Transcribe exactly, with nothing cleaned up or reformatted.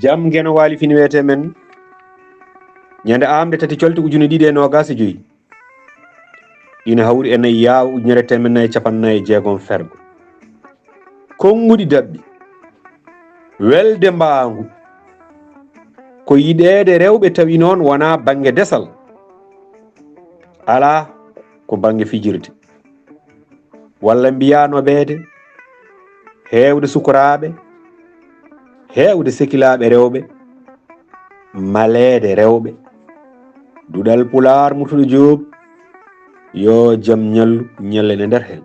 Jam Geno Waali Fini wiyetee men. Ñande aamde tati colte ujune ɗiɗi e noogaas e joy. Ina hawri e nayi yaawo ujunere teemedde nayi e capanɗe nayi e jeegom fergo. Konnguɗi daɓɓi. Welde mbaangu. Ko yiɗeede rewɓe tawi noon wonaa bannge desal. Alaa, ko bannge fijirde. Walla mbiyaa noɓeede, heewde sukoraaɓe, heewde sekilaaɓe rewɓe, maleede rewɓe. Duɗal Pulaar Murtuɗo Joob, yo jam ñallu ñallen e nder heen.